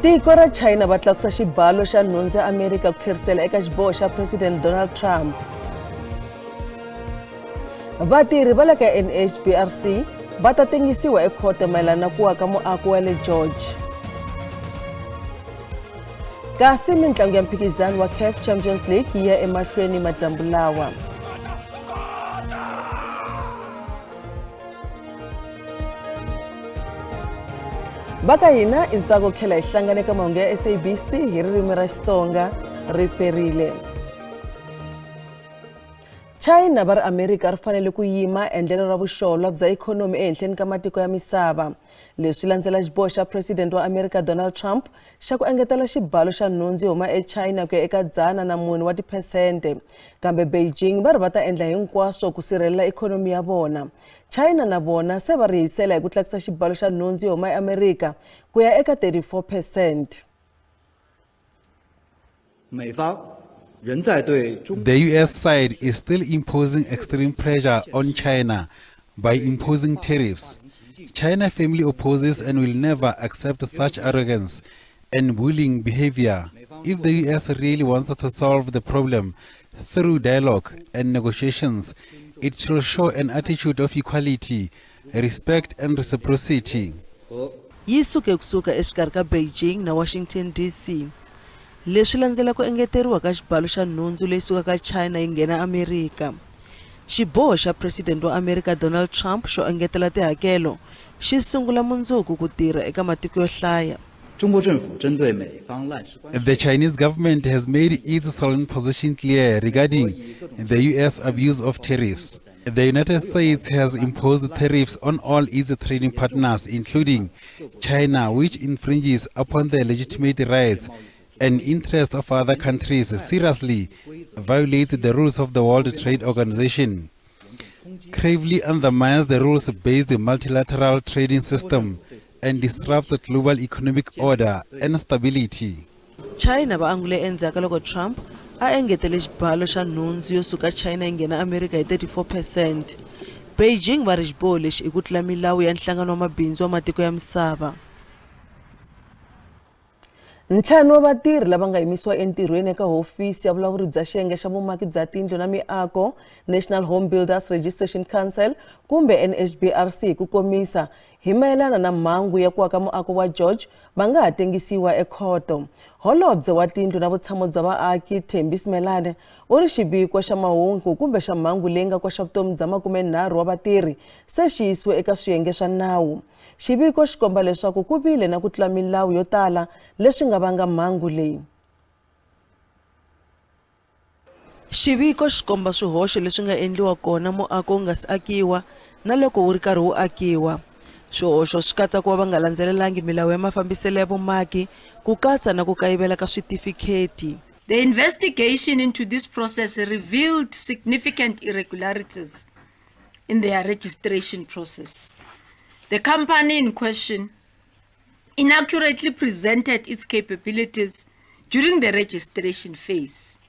Tiko ra China va tlakusa xibalo xa nhundzu ya Amerika ku tlherisela eka xiboho xa President Donald Trump. Vatirhi va le ka NHBRC va ta tengisiwa ekhoto mayelana na ku wa ka muako wa le George. Kasi mintlangu ya mphikizano wa CAF Champions League yi ya emahlweni madyambu lawa. Va ka hina i ntsako ku tlhela hi hlangana eka mahungu ya SABC hi ririmi ra Xitsonga ri perile. China va ri Amerika ri fanele ku yima endlelo ra vuxolwa bya ikhonomi ehenhleni ka matiko ya misava. Leswi landzela xiboho xa President wa Amerika Donald Trump xa ku engetela xibalo xa nhundzu yo huma eChina ku ya eka 104 wa tiphesente. Kambe Beijing va ri va ta endla hinkwaswo ku sirhelela ikhonomi ya vona. China na vona se va rihisela hi ku tlakusa xibalo xa nhundzu yo huma eAmerika ku ya eka 34%. The US side is still imposing extreme pressure on China by imposing tariffs. China firmly opposes and will never accept such arrogance and bullying behavior. If the US really wants to solve the problem through dialogue and negotiations, it should show an attitude of equality, respect and reciprocity. Yi suke kusuka exikarhi ka Beijing na Washington DC. Leswi landzela ku engeteriwa ka xibalo xa nhundzu leyi sukaka China yi nghena Amerika. Xiboho xa President wa Amerika Donald Trump xo engetela tihakelo xi sungula mundzuku ku tirha eka matiko yo hlaya. The Chinese government has made its solemn position clear regarding the US abuse of tariffs. The United States has imposed tariffs on all its trading partners, including China, which infringes upon the legitimate rights and interests of other countries, seriously violates the rules of the World Trade Organization, gravely undermines the rules-based multilateral trading system, and disrupts the global economic order and stability. China va angule endzhaku ka loko Trump a engetele xibalo xa nhundzu yo suka China yi nghena Amerika hi 34%. Beijing va ri xiboho lexi i ku tlula milawu ya nhlangano wa mabindzu wa matiko ya misava. Ntlhanu wa vatirhi lava nga yimisiwa entirhweni eka hofisi ya vulawuri bya xiyenge xa vumaki bya tindlu na miako National Home Builders Registration Council kumbe NHBRC hi ku komisa hi mayelana na mhangu ya ku aka muako wa George va nga ha tengisiwa ekhoto. Holobye wa tindlu na vutshamo bya vaaki Thembi Simelane u ri xiviko xa mahungu kumbe xa mhangu leyi nga koxa vutomi bya 30 wa vatirhi se xi yisiwe eka swiyenge swa nawu. Xiviko xi komba leswaku ku vile na ku tlula milawu yo tala leswi nga vanga mhangu leyi. Xiviko xi komba swihoxo leswi nga endliwa kona muako wu nga si akiwa na loko wu ri karhi wu akiwa. Swihoxo swi katsa ku va va nga landzelelangi milawu ya mafambiselo ya vumaki ku katsa na ku kayivela ka switifikheti. The investigation into this process revealed significant irregularities in their registration process. The company in question inaccurately presented its capabilities during the registration phase.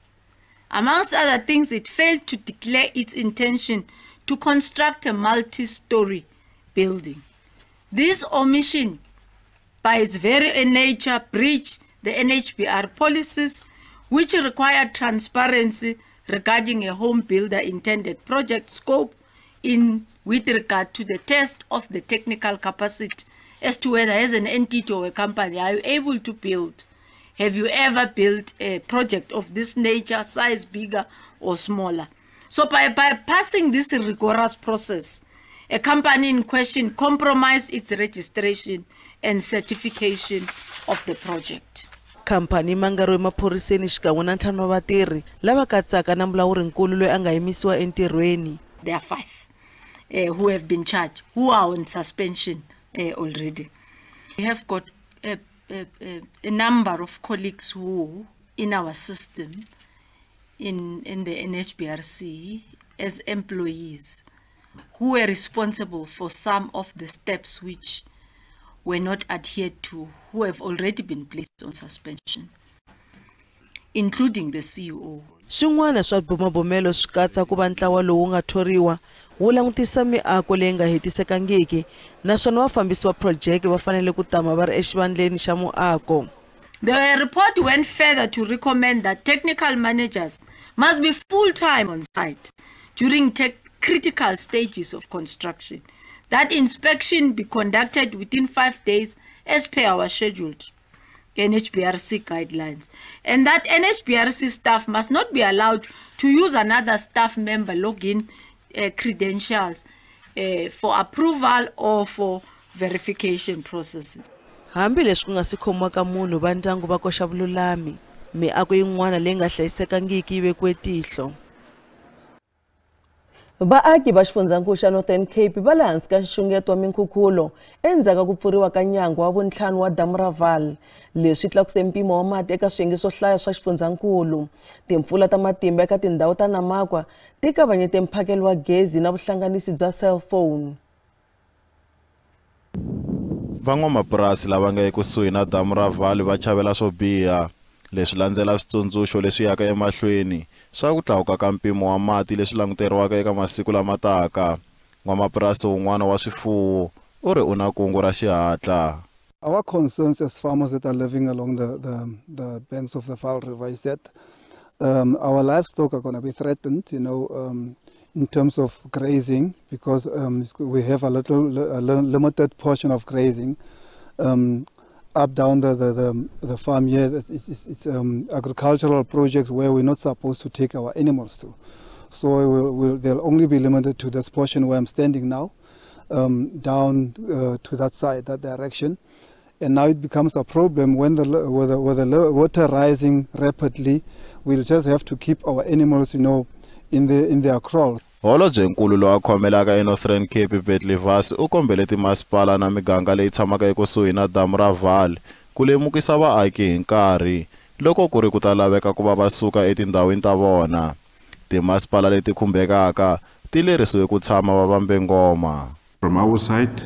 Amongst other things, it failed to declare its intention to construct a multi-story building. This omission, by its very nature, breached the NHBR policies, which require transparency regarding a home builder intended project scope in with regard to the test of the technical capacity as to whether as an entity or a company are you able to build. Have you ever built a project of this nature, size bigger or smaller? So by bypassing this rigorous process, a company in question compromised its registration and certification of the project. Khampani mangariwe emaphoriseni xikan'we na ntlhanu wa vatirhi lava katsaka na mulawurinkulu loyi a nga yimisiwa entirhweni. There are 5 who have been charged, who are on suspension already. We have got a number of colleagues who, in our system, in the NHBRC, as employees, who were responsible for some of the steps which were not adhered to, who have already been placed on suspension, including the CEO. Swin'wana swa bumabumelo swi katsa ku va ntlawa lowu nga thoriwa wu langutisa miako leyi nga hetisekangiki naswona vafambisi va projeke va fanele ku tama va ri exivandleni xa muako. The report went further to recommend that technical managers must be full-time on site during critical stages of construction, that inspection be conducted within 5 days as per our scheduled NHBRC guidelines, and that NHBRC staff must not be allowed to use another staff member login credentials for approval or for verification processes. Hambileswi ku nga si khomiwaka munhu va ndyangu va koxa vululami, miako yin'wana leyi nga hlayisekangiki yi vekiwe tihlo. Vaaki va xifundzankulu xa Northern Cape va le hansi ka nxungeto wa minkhukhulo endzhaku ka ku pfuriwa ka nyangwa wa vuntlhanu wa damu ra Vaal. Leswi tlakuse mpimo wa mati eka swiyenge swo hlaya swa xifundzankulu. Timpfula ta matimba eka tindhawu ta Namakwa ti kavanyete mphakelo wa gezi na vuhlanganisi bya cellphone. Van'wamapurasi lava nga ekusuhi na damu ra Vaal va chavela swo biha. Leswi landzela switsundzuxo leswi yaka emahlweni swa ku tlakuka ka mpimo wa mati leswi languteriwaka eka masiku lama taka. N'wamapurasi wun'wana wa swifuwo u ri u na kungu ra xihatla. Our concerns as farmers that are living along the banks of the Vaal River is that our livestock are going to be threatened, you know, in terms of grazing, because we have a limited portion of grazing. Up down the farm here, it's agricultural projects where we're not supposed to take our animals to. So they'll only be limited to this portion where I'm standing now, down to that side, that direction. And now it becomes a problem when the water rising rapidly. We'll just have to keep our animals, you know, in their kraal. Holobyenkulu loyi a khomelaka eNorthern Cape Bentley Vasi u kombele timasipala na miganga leyi tshamaka ekusuhi na damu ra Vaal ku lemukisa vaaki hi nkarhi loko ku ri ku ta laveka ku va va suka etindhawini ta vona. Timasipala leti khumbekaka ti lerisiwe ku tshama va vambe ngoma. From our side,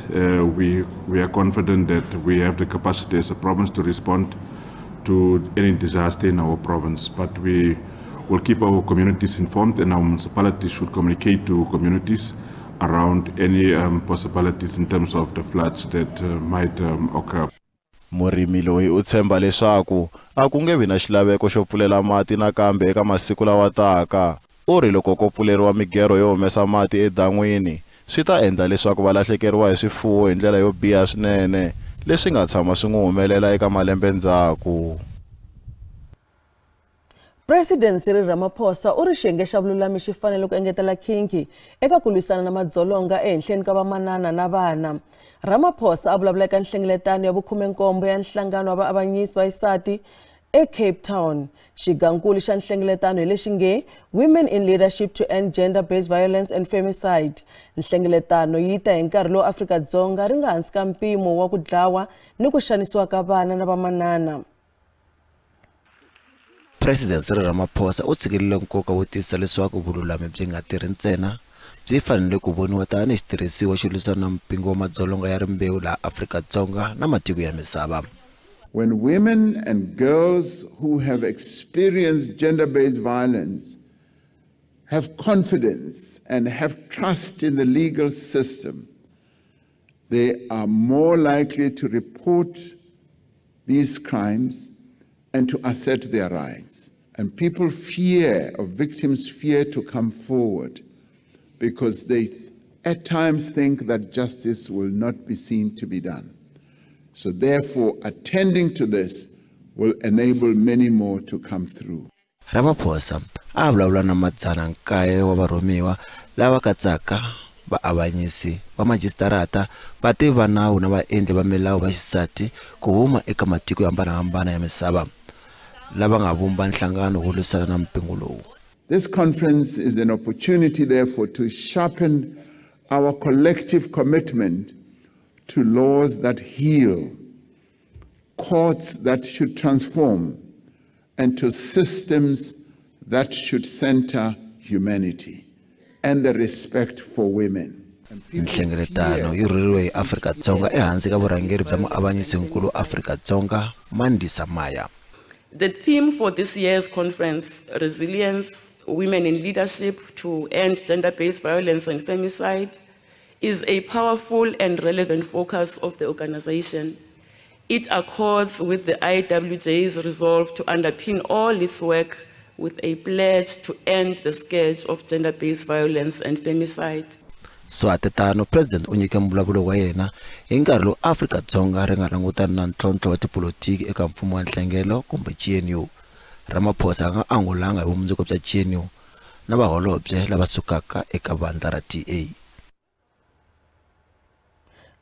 we are confident that we have the capacity as a province to respond to any disaster in our province, but we will keep our communities informed, and our municipalities should communicate to communities around any possibilities in terms of the floods that might occur. Murimi loyi u tshemba leswaku a ku nge vi na xilaveko xo pfulela mati nakambe eka masiku lawa taka. U ri loko ko pfuleriwa migero yo humesa mati edan'wini swi ta endla leswaku va lahlekeriwa hi swifuwo hi ndlela yo biha swinene leswi nga tshama swi n'wi humelela eka malembe ndzhaku. President Cyril Ramaphosa u ri xiyenge xa vululami xi fanele ku engetela khinki eka ku lwisana na madzolonga ehenhleni ka vamanana na vana. Ramaphosa a vulavula eka nhlengeletano ya vukhumenkombo ya nhlangano wa vaavanyisi va xisati eCape Town. Xigankulu xa nhlengeletano hi lexi nge Women in Leadership to End Gender-Based Violence and Femicide. Nhlengeletano yi ta hi nkarhi lowu Afrika-Dzonga ri nga hansi ka mpimo wa ku dlawa ni ku xanisiwa ka vana na vamanana. President Cyril Ramaphosa u tshikelele nkoka wo tiyisisa leswaku vululami byi nga tirhi ntsena byi fanele ku voniwa tanihi xitirhisiwa xo lwisana na mpingo wa madzolonga ya rimbewu laha Afrika-Dzonga na matiko ya misava. When women and girls who have experienced gender-based violence have confidence and have trust in the legal system, they are more likely to report these crimes and to assert their rights. And people fear, or victims fear to come forward because they at times think that justice will not be seen to be done. So therefore, attending to this will enable many more to come through. Ramaphosa a vulavula na 900 wa varhumiwa lava katsaka vaavanyisi va majisitarata, vativi va nawu na vaendli va milawu va xisati ku huma eka matiko yo hambanahambana ya misava lava nga vumba nhlangano wo lwisana na mpingu lowu. This conference is an opportunity therefore to sharpen our collective commitment to laws that heal, courts that should transform, and to systems that should center humanity and the respect for women. Nhlengeletano yi rhurheriwe hi Afrika-Dzonga ehansi ka vurhangeri bya muavanyisinkulu Afrika-Dzonga Mandisa Maya. The theme for this year's conference, Resilience, Women in Leadership to End Gender-Based Violence and Femicide, is a powerful and relevant focus of the organization It accords with the IWJ's resolve to underpin all its work with a pledge to end the scourge of gender-based violence and femicide. Swatetano President u nyike mbulavulo wa yena hi nkarhi lowu Afrika-Dzonga ri nga langutana na ntlhontlho wa tipolotiki eka mfumo wa nhlengelo kumbe GNU. Ramaphosa a nga angulanga hi vumundzuku bya GNU na vaholobye lava sukaka eka vandla ra TA.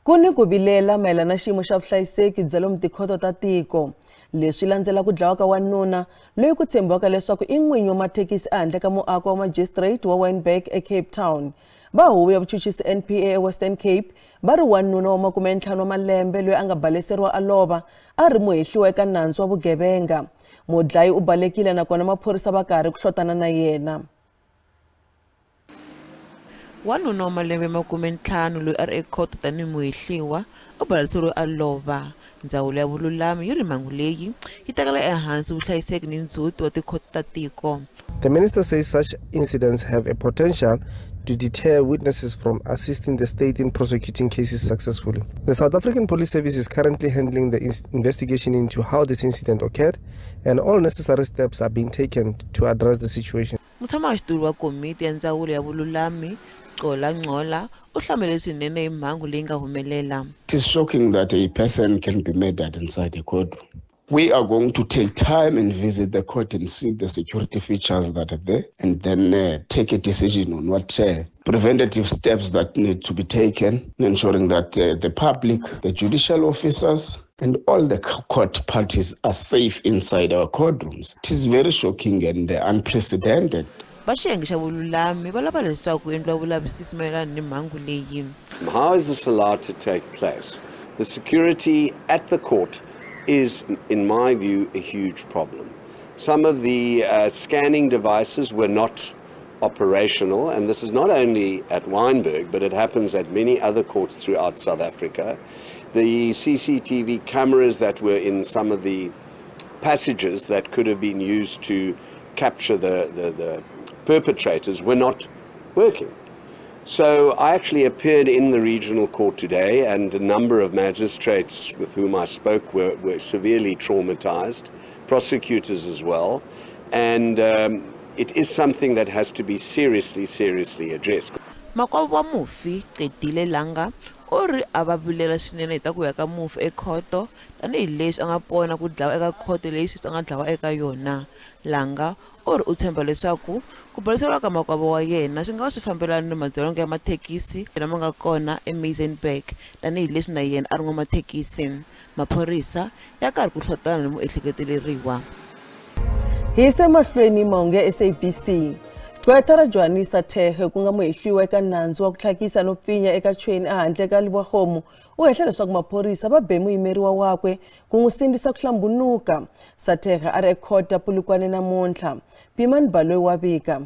Ku ni ku vilela mayelana na xiyimo xa vuhlayiseki bya lomu tikhoto ta tiko. Leswi landzela ku dlawa ka wanuna loyi ku tshembiwaka leswaku i n'winyi wa mathekisi ehandle ka muako wa magistrate wa Wynberg eCape Town. Va huvo ya vuchuchisi NPA eWestern Cape va ri wanuna wa 50 wa malembe loyi a nga baleseriwa a lova a ri muhehliwa eka nandzu wa vugevenga. Mudlayi u balekile nakona maphorisa va karhi ku hlotana na yena. Wanuna wa malembe 50 loyi a ri ekhoto tanihi muhehliwa u baleseriwe a lova. Ndzawulo ya vululami yi ri mhangu leyi yi tekela ehansi vuhlayiseki ni ndzhuti wa tikhoto ta tiko. The minister says such incidents have a potential to deter witnesses from assisting the state in prosecuting cases successfully. The South African Police Service is currently handling the investigation into how this incident occurred, and all necessary steps are being taken to address the situation. Mutshamaxitulu wa komiti ya ndzawulo ya vululami Xola Nqola u hlamele swinene hi mhangu leyi nga humelela. It is shocking that a person can be murdered inside a courtroom. We are going to take time and visit the court and see the security features that are there, and then take a decision on what preventative steps that need to be taken, ensuring that the public, the judicial officers, and all the court parties are safe inside our courtrooms. It is very shocking and unprecedented. Va xiyenge xa vululami va lava leswaku ku endliwa vulavisisi mayelana ni mhangu leyi. How is this allowed to take place? The security at the court is, in my view, a huge problem. Some of the scanning devices were not operational, and this is not only at Wynberg, but it happens at many other courts throughout South Africa. The CCTV cameras that were in some of the passages that could have been used to capture the perpetrators were not working. So I actually appeared in the regional court today, and a number of magistrates with whom I spoke were severely traumatized, prosecutors as well, and it is something that has to be seriously, seriously addressed. Makwavo wa mufi Qedile Langa u ri a va vilela swinene hi ta ku ya ka mufi ekhoto tanihileswi a nga pona ku dlawa eka khoto leyi sweswi a nga dlawa eka yona. Langa u ri u tshemba leswaku ku baleseriwa ka makwavo wa yena swi nga va swi fambelana ni madzolonga ya mathekisi lama nga kona eMaisenberg tanihileswi na yena a ri n'wamathekisi. Maphorisa ya karhi ku hlotana ni muehleketeleriwa. Hi se mahlweni mahungu ya SABC. Gqwetha ra Johannes Sathekge ku nga muhehliwa eka nandzu wa ku tlhakisa no pfinya eka Tshweni ehandle ka Lebowakgomo u hehla leswaku maphorisa va be muyimeriwa wakwe ku n'wi sindzisa ku hlambunuka. Sathekge a ri ekhoto ya Polokwane namuntlha. Pimani Baloyi wa vika.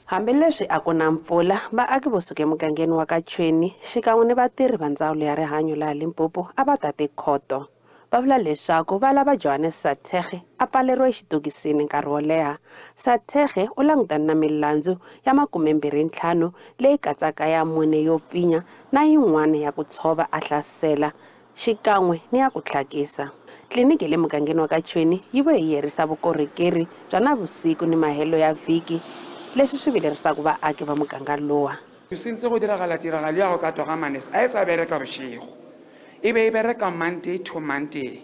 Hambileswi a ku na mpfula, vaaki vo suka emugangeni wa ka Tshweni xikan'we ni vatirhi va ndzawulo ya rihanyo laha Limpopo a va ta tikhoto. Va vula leswaku va lava Johannes Sathekge a pfaleriwa exitokisini nkarhi wo leha. Sathekge u langutana na milandzu ya 25 leyi katsaka ya 4 yo pfinya na yin'wana ya ku tshova a hlasela xikan'we ni ya ku tlhakisa. Tliliniki le mugangeni wa ka Tshweni yi vuye yi herisa vukorhokeri bya navusiku ni mahelo ya vhiki, leswi swi vilerisaka vaaki va muganga lowa. Sentse go diragala tiragalo ya go ka twa ga manese a e sa bereka bošego. E be e bereka Monday to Monday,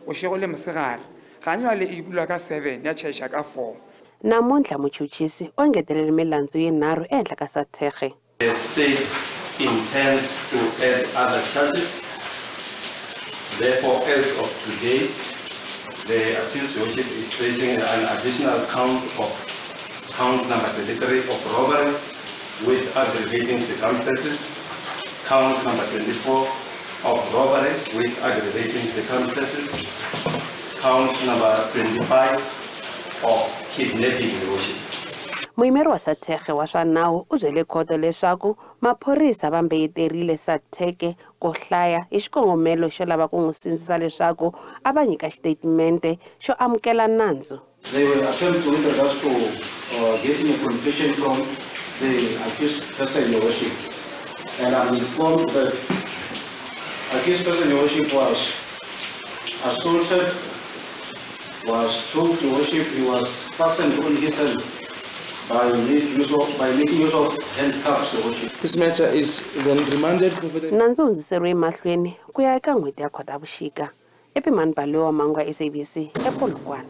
bošego le mosegare. Ga jwale e bulwa ka 7 ya tšhaisa ka 4. Namuntlha muchuchisi u engetelele milandzu yinharhu ehenhla ka Sathekge. The state intends to add other charges. Therefore, as of today, the accused worship is facing an additional count of count number 23 of robbery with aggravating circumstances, count number 24 of robbery with aggravating circumstances, count number 25 of kidnapping, Your Worship. Muyimeri wa Sathekge wa swa nawu u byele khoto leswaku maphorisa va mbeyeterile Sathekge ko hlaya hi xikongomelo xo lava ku n'wi sindzisa leswaku a va nyika xitatimende xo amukela nandzu. They were attempts with regards to getting a confession from the accused person, Your Worship. And I'm informed that Accused person, Your Worship, was assaulted, was told, Your Worship, he was fastened on his hands by making use of handcuffs, Your Worship. This matter is then remanded for the Nandzu wu hundziseriwe emahlweni ku ya eka n'hweti ya Khotavuxika. Epimani Balowa Mangwa, SABC, ePolokwane.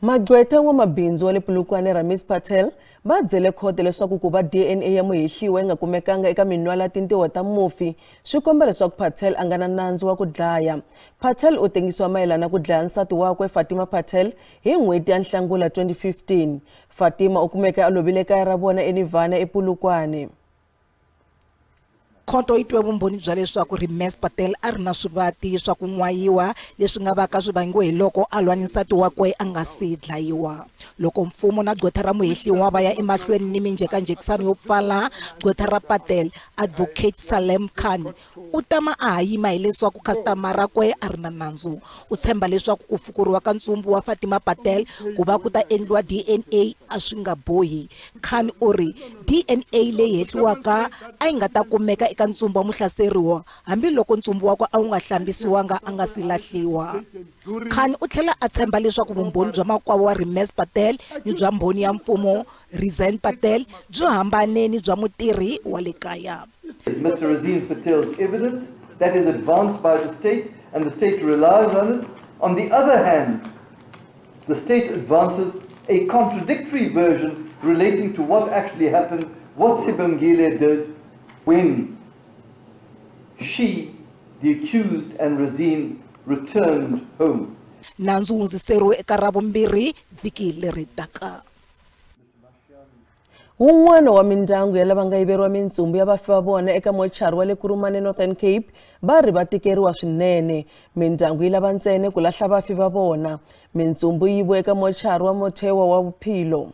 Magqwetha n'wamabindzu wa le Polokwane Ramesh Patel va byele khoto leswaku ku va DNA ya muhehliwa yi nga kumekanga eka minwala tintiho ta mufi swi komba leswaku Patel a nga na nandzu wa ku dlaya. Patel u tengisiwa mayelana ku dlaya nsati wakwe Fatima Patel hi n'hweti ya Nhlangula 2015. Fatima u kumeke a lovile kaya ra vona eNirvana ePolokwane. Khoto yi twe vumbhoni bya leswaku Ramesh Patel a ri na swivati swa ku n'wayiwa leswi nga vaka swi vangiwe hi loko a lwa ni nsati wakwe a nga si dlayiwa. Loko mfumo na gqwetha ra muhehliwa va ya emahlweni ni minjhekanjhekisano yo pfala, gqwetha ra Patel, Advocate Salem Khan, u tama a ha yima hileswaku khasitama rakwe a ri na nandzu. U tshemba leswaku ku fukuriwa ka ntsumbu wa Fatima Patel ku va ku ta endliwa DNA a swi nga bohi. Khan u ri DNA leyi hehliwaka a yi nga ta kumeka eka ntsumbu wa muhlaseriwa hambiloko ntsumbu wakwe a wu nga hlambisiwanga a nga si lahliwa. Khan u tlhela a tshemba leswaku vumbhoni bya makwavo wa Ramesh Patel ni bya mbhoni ya mfumo Rizan Patel byi hambane ni bya mutirhi wa le kaya. Mr. Razin Patel's evidence that is advanced by the state and the state relies on it. On the other hand, the state advances a contradictory version relating to what actually happened, what Sibongile did when she, the accused, and Razin returned home. Nandzu wu hundziseriwe eka Ravumbirhi vhiki leri taka. Wun'wana wa mindyangu ya lava nga yiveriwa mintsumbu ya vafi va vona eka mochari wa le Kurumane Northern Cape va ri va tikeriwa swinene. Mindyangu yi lava ntsena ku lahla vafi va vona. Mintsumbu yi yiviwe eka mochari wa Motheo wa Vuphilo.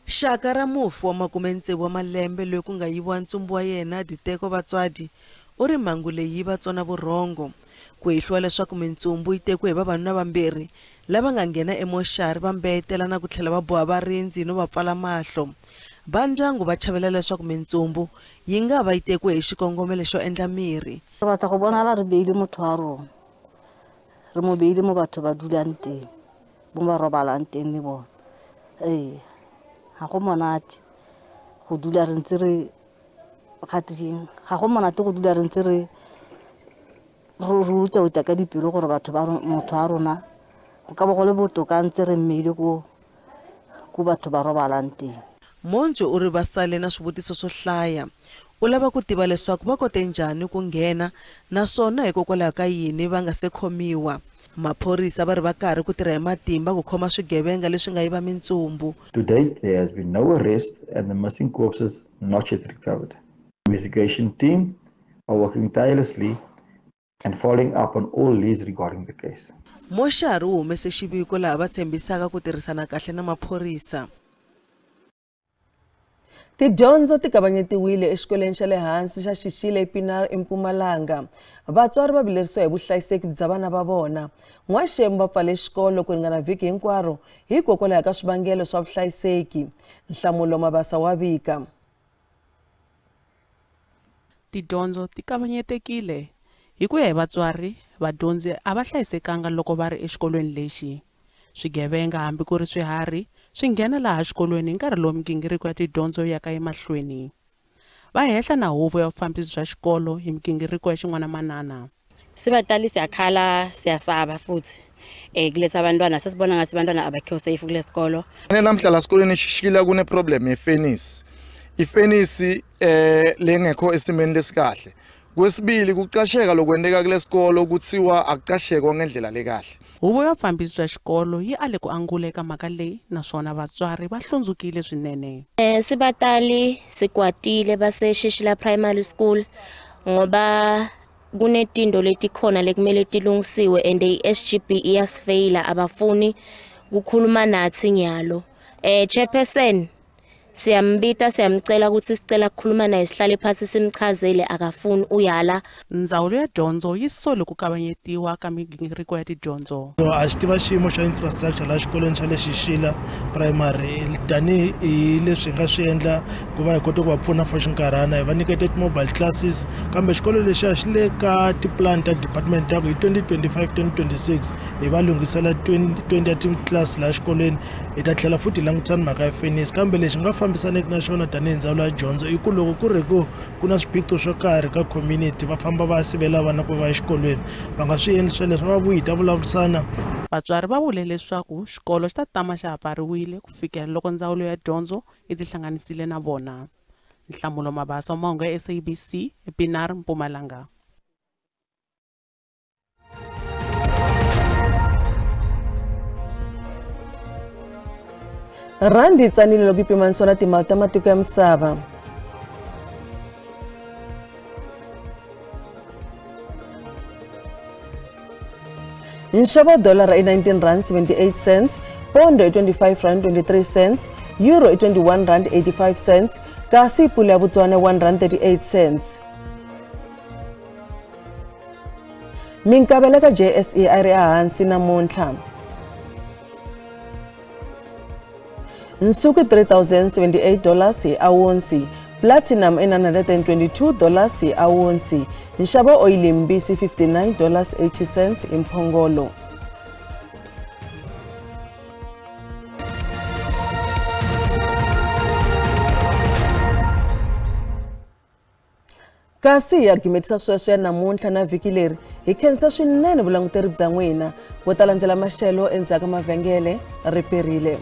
Xaka ra mufi wa 60 wa malembe loyi ku nga yiviwa ntsumbu wa yena Diteko Vatswadi u ri mhangu leyi yi va tsona vurhongo. Ku hehliwa leswaku mintsumbu yi tekiwe hi vavanuna vambirhi lava nga nghena emoxari va mbeyetela na ku tlhela va boha varindzi no va pfala mahlo. Va ndyangu va chavela leswaku mintsumbu yi nga va yi tekiwe hi xikongomelo xo endla mirhi. Re batla go bonala re beile motho wa rona, re mo beile mo batho ba dulang teng, mo ba robalang teng le bona. Ee, ga go monate go dula re ntse re ga go monate go dula re ntse re ruta ka dipelo gore batho ba motho wa rona go ka bo go le botoka ntse re mmeile ko batho ba robalang teng. Monjo u ri va sale na swivutiso swo hlaya. U lava ku tiva leswaku va kote njhani ku nghena naswona hikokwalaho ka yini va nga se khomiwa. Maphorisa va ri va karhi ku tirha hi matimba ku khoma swigevenga leswi nga yiva mintsumbu. To date, there has been no arrest and the missing corpses not yet recovered. The investigation team are working tirelessly and following up on all leads regarding the case. Moxari wu humese xiviko laha va tshembisaka ku tirhisana kahle na maphorisa. Tidyondzo ti kavanyetiwile exikolweni xa le hansi xa Xixile ePienaar eMpumalanga. Vatswari va vilerisiwa hi vuhlayiseki bya vana va vona. N'waxemu va pfale xikolo ku ringana vhiki hinkwaro hikokwalaho ka swivangelo swa vuhlayiseki. Nhlamulo Mabasa wa vika. Tidyondzo ti kavanyetekile hi ku ya hi vatswari, vadyondzi a va hlayisekanga loko va ri exikolweni lexi. Swigevenga hambi ku ri swiharhi swi nghena laha xikolweni hi nkarhi lowu migingiriko ya tidyondzo yi yaka emahlweni. Va hehla na huvo ya vufambisi bya xikolo hi migingiriko ya xin'wanamanana. Sibatali siyakhala siyasaba futhi kuletha abantwana sesibona ngathi abantwana abakho safe kulesikolo. Namhla la sikolweni Xixile kune problem yefenisi. Ifenisi lengekho esimeni lesikahle. Kwesibili kucasheka lokwenteka kulesikolo kutsiwa akucashekwa ngendlela lekahle. Huvo ya vufambisi bya xikolo yi ale ku angula eka mhaka leyi naswona vatswari va hlundzukile swinene. Sibatali sikwatile baseShishila Primary School ngoba kunetinto letikhona lekumele tilungisiwe and i-SGB iyasifeyila abafuni kukhuluma nathi nyalo. Chairperson Siyambita siyamcela ukuthi sicela ukukhuluma naye sihlale phansi simchazele akafuni uyala. Ndzawulo ya dyondzo yi sole ku kavanyetiwa ka migingiriko ya tidyondzo. A xi tiva xiyimo xa infrastructure laha xikolweni xa le Xixila Primary tanihi leswi hi nga swi endla ku va hi kota ku va pfuna for xinkarhana hi va nyikete ti-mobile classes kambe xikolo lexiya xi le ka tiplan ta department ya ku hi 2025-2026 hi va lunghisela 20 ya ti-class laha xikolweni hi ta tlhela futhi hi langutisana mhaka ya fenisi kambe lexi nga fambisaneki na xona tanihi ndzawulo ya dyondzo i ku loko ku ri ku na swiphiqo swo karhi ka community va famba va sivela vana ku va exikolweni va nga swi endli sweleswo va vuyi hi ta vulavurisana. Vatswari va vule leswaku xikolo xi ta tama xa ha pfariwile ku fikela loko ndzawulo ya dyondzo yi tihlanganisile na vona. Nhlamulo Mabaso, mahungu ya SABC, ePienaar, Mpumalanga. Randi yi tsanile loko yi pimanisiwa na timali ta matiko ya misava. Nxavo wa dolara i 19 rand 78 cents, pondo i 25 rand 23 cents, euro i 21 rand 85 cents, kasi pula ya Botswana 1 rand 38 cents. Minkavelo ka JSE a yi ri ehansi namuntlha. Nsuku $3,078 hi awunsi, platinum i $922 hi awunsi, nxavo oyili mbisi $59.80 hi mphongolo. Kasi ya gimetisa sweswo ya namuntlha na vhiki leri hi khensa swinene vulanguteri bya n'wina. Vo ta landzela maxelo endzhaku ka mavhengele ri perile.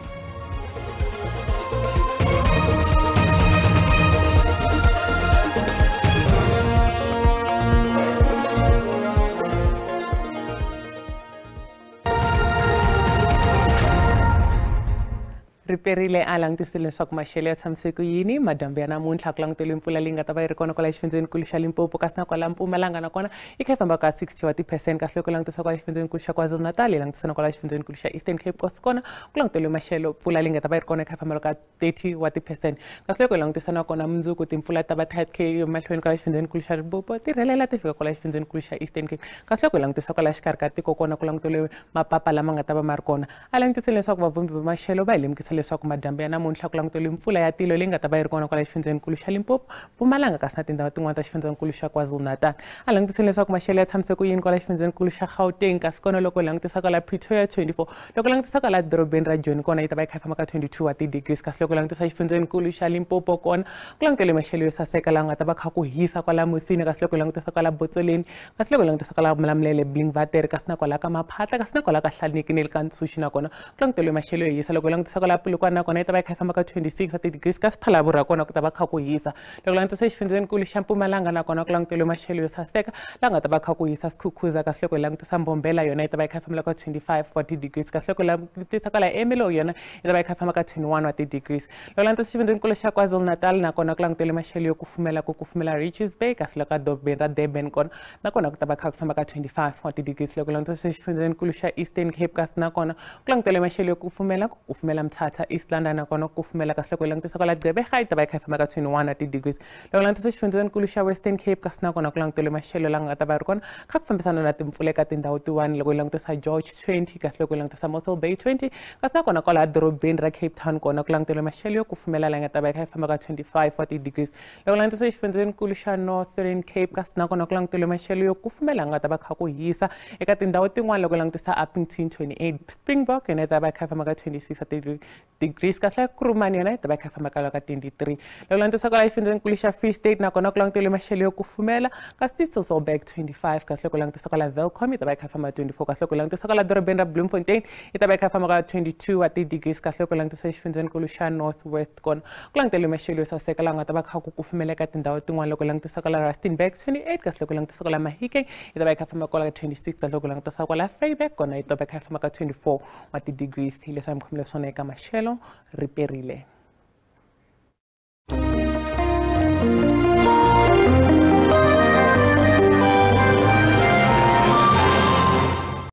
Riperile a langutisile leswaku maxelo ya tshamise ku yini madyambu ya namuntlha ku languteliwe mpfula leyi nga ta va yi ri kona kwala xifundzenikulu xa Limpopo kasi na kwala Mpumalanga nakona yi kha yi famba ka 60 wa ti-percent kasi loko langutisa kwala xifundzenikulu xa KwaZulu-Natal yi langutisa na kwala xifundzenikulu xa Eastern Cape kasi kona ku languteliwe maxelo mpfula leyi nga ta va yi ri kona yi kha yi famba ka 30 wa ti-percent kasi loko hi langutisa nakona mundzuku timpfula ta va ti kha mahlweni kwala xifundzenikulu xa Limpopo ti rhelela ti fika kwala xifundzenikulu xa Eastern Cape kasi loko hi langutisa kwala xikarhi ka tiko kona ku languteliwe mapapa lama nga ta va ma ri kona a langutisile leswaku vavhumbi va maxelo va hi lemukisa leswaku madyambu ya namuntlha ku languteliwe mpfula ya tilo leyi nga ta va yi ri kona kwala xifundzenikulu xa Limpopo, Mpumalanga kasi na tindhawu tin'wana ta xifundzenikulu xa KwaZulu-Natal. A langutisile leswaku maxelo ya tshamise ku yini kwala xifundzenikulu xa Gauteng kasi kona loko langutisa kwala Pretoria 24, loko langutisa kwala dorobeni ra Joni kona yi ta va yi kha yi famba ka 22 wa ti-degrees kasi loko langutisa xifundzenikulu xa Limpopo kona ku languteliwe maxelo yo saseka laha nga ta va kha ku hisa kwala Musina kasi loko langutisa kwala Botsoleni kasi loko langutisa kwala Mlamulele Blinkwater kasi na kwala ka Maphatla kasi na kwala ka Hlaniki na le ka Ntshuxi nakona ku languteliwe maxelo yo hisa loko langutisa kwala Polokwane nakona yi ta va yi kha yi famba ka 26 wa ti-degrees kasi Phalaborwa kona ku ta va kha ku hisa. Loko langutisa xifundzenikulu xa Mpumalanga nakona ku languteliwe maxelo yo saseka laha nga ta va kha ku hisa Skhukhuza kasi loko hi langutisa Mbombela yona yi ta va yi kha yi famba ka 25 wa ti-degrees kasi loko langutisa kwala Ermelo yona yi ta va yi kha yi famba ka 21 wa ti-degrees. Loko langutisa xifundzenikulu xa KwaZulu-Natal nakona ku languteliwe maxelo yo kufumela ku kufumela Richards Bay kasi loko ka dorobeni ra Durban kona nakona ku ta va kha ku famba ka 25 wa ti-degrees. Loko langutisa xifundzenikulu xa Eastern Cape kasi nakona ku languteliwe maxelo yo kufumela ku kufumela Mthatha East London nakona ku kufumela kasi loko hi langutisa kwala Gqeberha yi ta va yi kha yi famba ka 21 wa ti-degrees. Loko langutisa xifundzenikulu xa Western Cape kasi nakona ku languteliwe maxelo la nga ta va ri kona kha ku fambisana na timpfula eka tindhawu tin'wana loko hi langutisa George 20 kasi loko hi langutisa Mossel Bay 20 kasi nakona kwala dorobeni ra Cape Town kona ku languteliwe maxelo yo kufumela la nga ta va yi kha yi famba ka 25 wa ti-degrees. Loko langutisa xifundzenikulu xa Northern Cape kasi nakona ku languteliwe maxelo yo kufumela nga ta va kha ku hisa eka tindhawu tin'wana loko langutisa Upington 28 Springbok yona yi ta va yi kha yi famba ka 26 wa ti-degrees kasi Kuruman yona yi ta va yi kha yi famba ka 23. Loko langutisa kwala xifundzenikulu xa Free State nakona ku languteliwe maxelo yo kufumela kasi Sasolburg 25 kasi loko langutisa kwala Welkom yi ta va yi kha yi famba 24 kasi loko langutisa kwala dorobeni ra Bloemfontein yi ta va yi kha yi famba ka 22 wa ti-degrees kasi loko langutisa xifundzenikulu xa North West kona ku languteliwe maxelo yo saseka laha nga ta va kha ku kufumela eka tindhawu tin'wana loko langutisa kwala Rustenburg 28 kasi loko langutisa kwala Mahikeng yi ta va yi kha yi famba kwala 26 kasi loko langutisa kwala Vryburg kona yi ta va yi kha yi famba ka 24 wa ti-degrees. Hi leswi a mi khomile swona eka maxelo riperile.